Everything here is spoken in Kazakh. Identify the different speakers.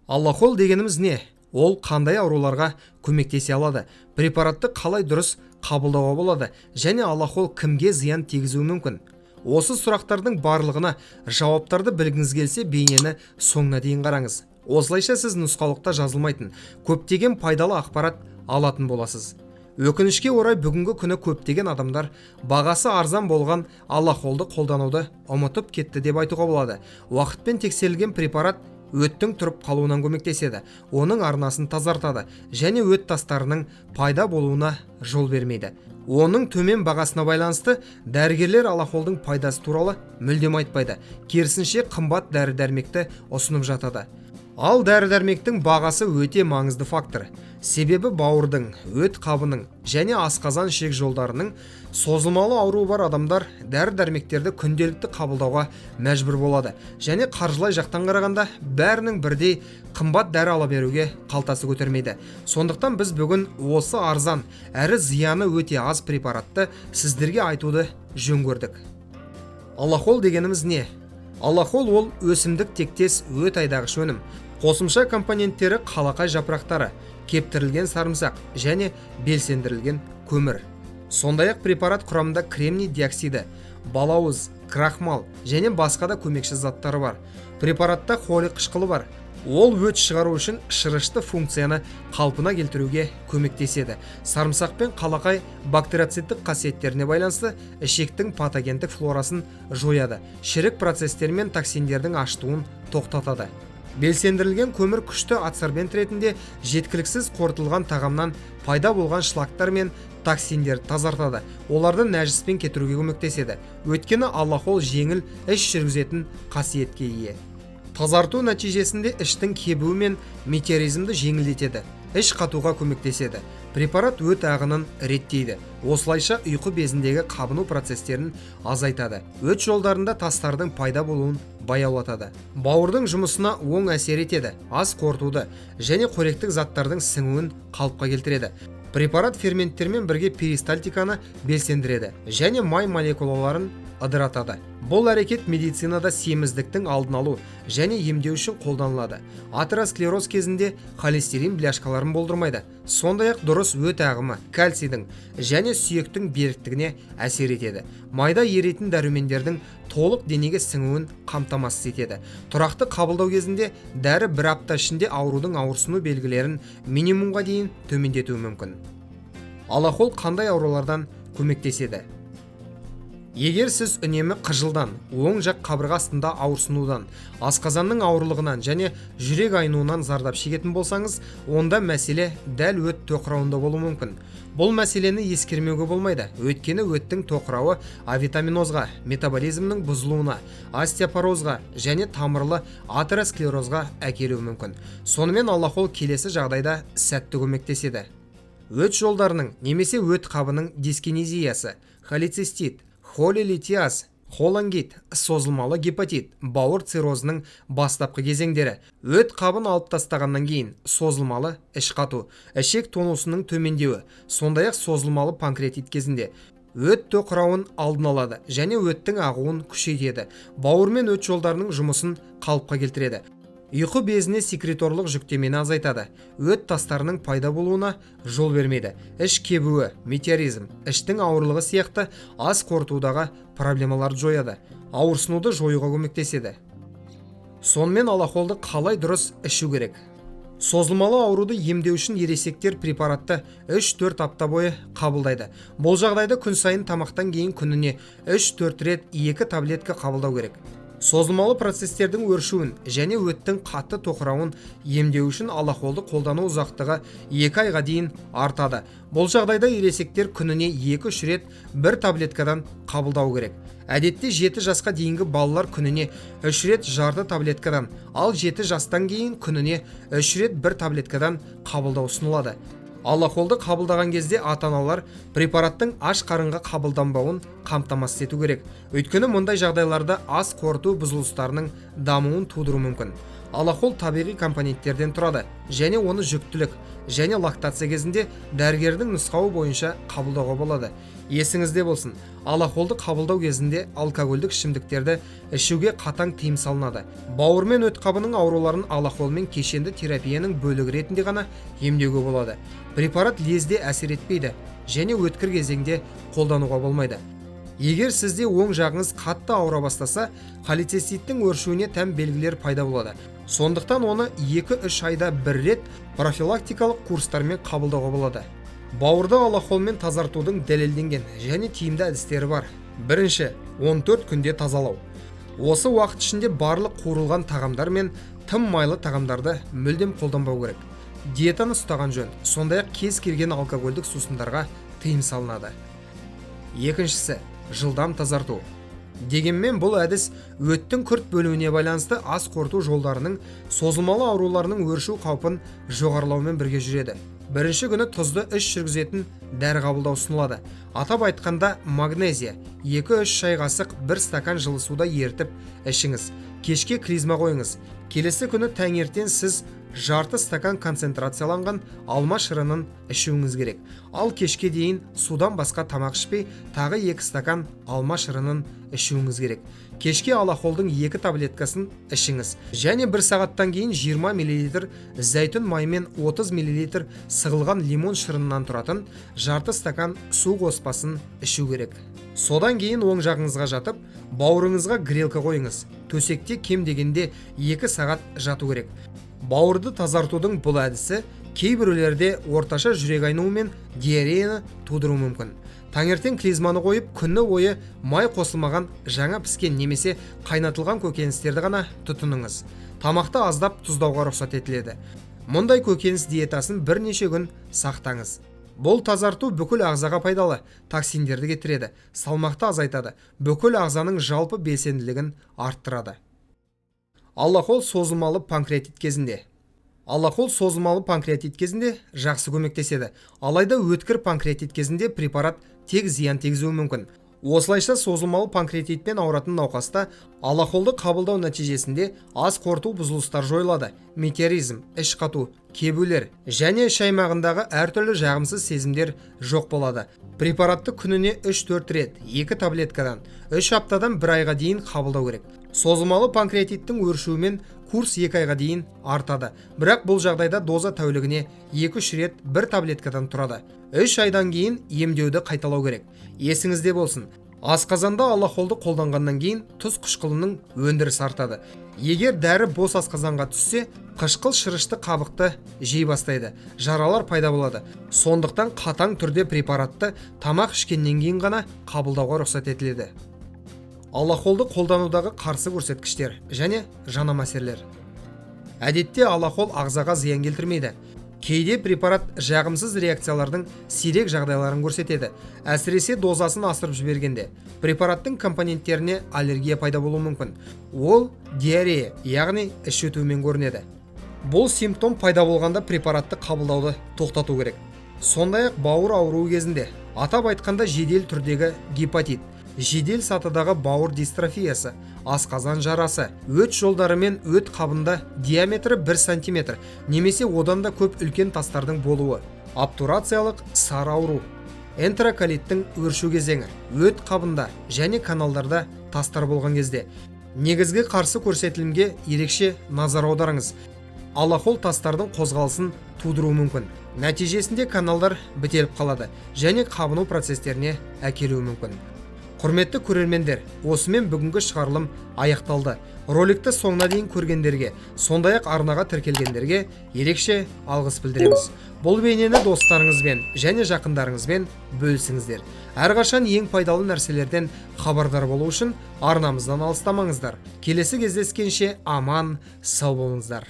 Speaker 1: Аллахол дегеніміз не? Ол қандай ауруларға көмектесе алады? Препаратты қалай дұрыс қабылдауға болады? Және аллахол кімге зиян тигізуі мүмкін? Осы сұрақтардың барлығына жауаптарды білгіңіз келсе, бейнені соңына дейін қараңыз. Осылайша сіз нұсқаулықта жазылмайтын көптеген пайдалы ақпарат алатын боласыз. Өкінішке орай, бүгінгі күні көптеген адамдар бағасы арзан болған аллахолды қолдануды ұмытып кетті деп айтуға болады. Уақытпен тексерілген препарат өттің тұрып қалуынан көмектеседі, оның арнасын тазартады және өт тастарының пайда болуына жол бермейді. Оның төмен бағасына байланысты дәрігерлер аллахолдың пайдасы туралы мүлдем айтпайды. Керісінше, қымбат дәрі-дәрмекті ұсынып жатады. Ал дәрі-дәрмектің бағасы өте маңызды фактор. Себебі бауырдың, өт қабының және асқазан ішек жолдарының созылмалы ауруы бар адамдар дәрі-дәрмектерді күнделікті қабылдауға мәжбүр болады. Және қаржылай жақтан қарағанда бәрінің бірдей қымбат дәрі ала беруге қалтасы көтермейді. Сондықтан біз бүгін осы арзан әрі зияны өте аз препаратты сіздерге айтуды жөн көрдік. Аллахол дегеніміз не? Аллахол ол өсімдік тектес өт айдағыш өнім. Қосымша компоненттері қалақай жапырақтары, кептірілген сарымсақ және белсендірілген көмір. Сондай-ақ препарат құрамында кремний диоксиді, балауыз, крахмал және басқа да көмекші заттары бар. Препаратта холи қышқылы бар. Ол өт шығару үшін шырышты функцияны қалпына келтіруге көмектеседі. Сарымсақ пен қалақай бактериоциттік қасиеттеріне байланысты ішектің патогендік флорасын жояды, шірік процестер мен токсиндердің ашытуын тоқтатады. Белсендірілген көмір күшті адсорбент ретінде жеткіліксіз қорытылған тағамнан пайда болған шлактар мен токсиндерді тазартады, оларды нәжіспен кетіруге көмектеседі. Өйткені аллахол жеңіл іш жүргізетін қасиетке ие. Тазарту нәтижесінде іштің кебуі мен метеоризмді жеңілдетеді, іш қатуға көмектеседі. Препарат өт ағынын реттейді. Осылайша ұйқы безіндегі қабыну процестерін азайтады. Өт жолдарында тастардың пайда болуын баяулатады. Бауырдың жұмысына оң әсер етеді, ас қорытуды және қоректік заттардың сіңуін қалыпқа келтіреді. Препарат ферменттермен бірге перистальтиканы белсендіреді және май молекулаларын ыдыратады. Бұл әрекет медицинада семіздіктің алдын алу және емдеу үшін қолданылады. Атеросклероз кезінде холестерин бляшкаларын болдырмайды. Сондай-ақ дұрыс өт ағымы кальцийдің және сүйектің беріктігіне әсер етеді. Майда еритін дәрумендердің толық денеге сіңуін қамтамасыз етеді. Тұрақты қабылдау кезінде дәрі бір апта ішінде аурудың ауырсыну белгілерін минимумға дейін төмендетуі мүмкін. Аллахол қандай аурулардан көмектеседі? Егер сіз үнемі қыжылдан, оң жақ қабырға астында ауырсынудан, асқазанның ауырлығынан және жүрек айнуынан зардап шегетін болсаңыз, онда мәселе дәл өт тоқырауында болуы мүмкін. Бұл мәселені ескермеуге болмайды. Өйткені өттің тоқырауы авитаминозға, метаболизмнің бұзылуына, остеопорозға және тамырлы атеросклерозға әкелуі мүмкін. Сонымен аллахол келесі жағдайда сәтті көмектеседі. Өт жолдарының немесе өт қабының дискинезиясы, холецистит, холелитиаз, холангит, созылмалы гепатит, бауыр циррозының бастапқы кезеңдері, өт қабын алып тастағаннан кейін созылмалы іш қату, ішек тонусының төмендеуі, сондай-ақ созылмалы панкреатит кезінде өт тоқырауын алдын алады және өттің ағуын күшейтеді, бауыр мен өт жолдарының жұмысын қалыпқа келтіреді. Ұйқы безіне секреторлық жүктемені азайтады, өт тастарының пайда болуына жол бермейді, іш кебуі, метеоризм, іштің ауырлығы сияқты ас қорытудағы проблемаларды жояды, ауырсынуды жоюға көмектеседі. Сонымен аллахолды қалай дұрыс ішу керек? Созылмалы ауруды емдеу үшін ересектер препаратты 3-4 апта бойы қабылдайды. Бұл жағдайда күн сайын тамақтан кейін күніне 3-4 рет 2 таблетка қабылдау керек. Созылмалы процестердің өршуін және өттің қатты тоқырауын емдеу үшін аллахолды қолдану ұзақтығы 2 айға дейін артады. Бұл жағдайда ересектер күніне 2-3 рет бір таблеткадан қабылдау керек. Әдетте 7 жасқа дейінгі балалар күніне 3 рет жарты таблеткадан, ал 7 жастан кейін күніне 3 рет бір таблеткадан қабылдау ұсынылады. Аллахолды қабылдаған кезде ата-аналар препараттың аш қарынға қабылданбауын қамтамасыз ету керек. Өйткені мұндай жағдайларда ас қорыту бұзылыстарының дамуын тудыруы мүмкін. Аллахол табиғи компоненттерден тұрады және оны жүктілік және лактация кезінде дәрігердің нұсқауы бойынша қабылдауға болады. Есіңізде болсын, алахолды қабылдау кезінде алкогольдік ішімдіктерді ішуге қатаң тыйым салынады. Бауыр мен өт қабының ауруларын алахолмен кешенді терапияның бөлігі ретінде ғана емдеуге болады. Препарат лезде әсер етпейді және өткір кезеңде қолдануға болмайды. Егер сізде оң жағыңыз қатты ауыра бастаса, холециститтің өршуіне тән белгілер пайда болады. Сондықтан оны 2-3 айда бір рет профилактикалық курстармен қабылдауға болады. Бауырды алахолмен тазартудың дәлелденген және тиімді әдістері бар. Бірінші, 14 күнде тазалау. Осы уақыт ішінде барлық қуырылған тағамдар мен тым майлы тағамдарды мүлдем қолданбау керек. Диетаны ұстаған жөн, сондай-ақ кез келген алкогольдік сусындарға тыйым салынады. Екіншісі, жылдам тазарту. Дегенмен бұл әдіс өттің күрт бөлуіне байланысты ас қорыту жолдарының созылмалы ауруларының өршу қаупін жоғарылаумен бірге жүреді. Бірінші күні тұзды іш жүргізетін дәрі қабылдау ұсынылады. Атап айтқанда магнезия 2-3 шай қасық 1 стакан жылы суда ерітіп ішіңіз. Кешке клизма қойыңыз. Келесі күні таңертең сіз жарты стакан концентрацияланған алма шырынын ішуіңіз керек. Ал кешке дейін судан басқа тамақ ішпей, тағы 2 стакан алма шырынын ішуіңіз керек. Кешке алахолдың 2 таблеткасын ішіңіз. Және 1 сағаттан кейін 20 мл зәйтүн майы мен 30 мл сығылған лимон шырынынан тұратын жарты стакан су қоспасын ішу керек. Содан кейін оң жағыңызға жатып, бауырыңызға грелка қойыңыз. Төсекте кем дегенде 2 сағат жату керек. Бауырды тазартудың бұл әдісі кейбіреулерде орташа жүрек айнуы мен диареяны тудыруы мүмкін. Таңертең клизманы қойып, күні бойы май қосылмаған жаңа піскен немесе қайнатылған көкөністерді ғана тұтыныңыз. Тамақты аздап тұздауға рұқсат етіледі. Мұндай көкөніс диетасын бірнеше күн сақтаңыз. Бұл тазарту бүкіл ағзаға пайдалы, токсиндерді кетіреді, салмақты азайтады, бүкіл ағзаның жалпы белсенділігін арттырады. Аллахол созылмалы панкреатит кезінде. Аллахол созылмалы панкреатит кезінде жақсы көмектеседі. Алайда өткір панкреатит кезінде препарат тек зиян тигізуі мүмкін. Осылайша созылмалы панкреатитпен ауыратын науқаста аллахолды қабылдау нәтижесінде ас қорыту бұзылыстар жойылады. Метеоризм, іш қату, кебулер және іш аймағындағы әртүрлі жағымсыз сезімдер жоқ болады. Препаратты күніне 3-4 рет, 2 таблеткадан, 3 аптадан 1 айға дейін қабылдау керек. Созылмалы панкреатиттің өршуімен курс 2 айға дейін артады. Бірақ бұл жағдайда доза тәулігіне 2-3 рет 1 таблеткадан тұрады. 3 айдан кейін емдеуді қайталау керек. Есіңізде болсын, асқазанда аллахолды қолданғаннан кейін тұз қышқылының өндірісі артады. Егер дәрі бос асқазанға түссе, қышқыл шырышты қабықты жей бастайды, жаралар пайда болады. Сондықтан қатаң түрде препаратты тамақ ішкеннен кейін ғана қабылдауға рұқсат етіледі. Аллахолды қолданудағы қарсы көрсеткіштер және жанама әсерлер. Әдетте аллахол ағзаға зиян келтірмейді. Кейде препарат жағымсыз реакциялардың сирек жағдайларын көрсетеді. Әсіресе дозасын асырып жібергенде препараттың компоненттеріне аллергия пайда болуы мүмкін. Ол диарея, яғни іш өтумен көрінеді. Бұл симптом пайда болғанда препаратты қабылдауды тоқтату керек. Сондай-ақ бауыр ауруы кезінде, атап айтқанда жедел түрдегі гепатит, жедел сатыдағы бауыр дистрофиясы, асқазан жарасы, өт жолдары мен өт қабында диаметрі 1 сантиметр немесе одан да көп үлкен тастардың болуы, обтурациялық сары ауру, энтероколиттің өршу кезеңі, өт қабында және каналдарда тастар болған кезде. Негізгі қарсы көрсетілімге ерекше назар аударыңыз. Аллахол тастардың қозғалысын тудыруы мүмкін. Нәтижесінде каналдар бітеліп қалады және қабыну процестеріне әкелуі мүмкін. Құрметті көрермендер, осымен бүгінгі шығарылым аяқталды. Роликті соңына дейін көргендерге, сондай-ақ арнаға тіркелгендерге ерекше алғыс білдіреміз. Бұл бейнені достарыңызбен және жақындарыңызбен бөлісіңіздер. Әрқашан ең пайдалы нәрселерден хабардар болу үшін арнамыздан алыстамаңыздар. Келесі кездескенше аман, сау болыңыздар.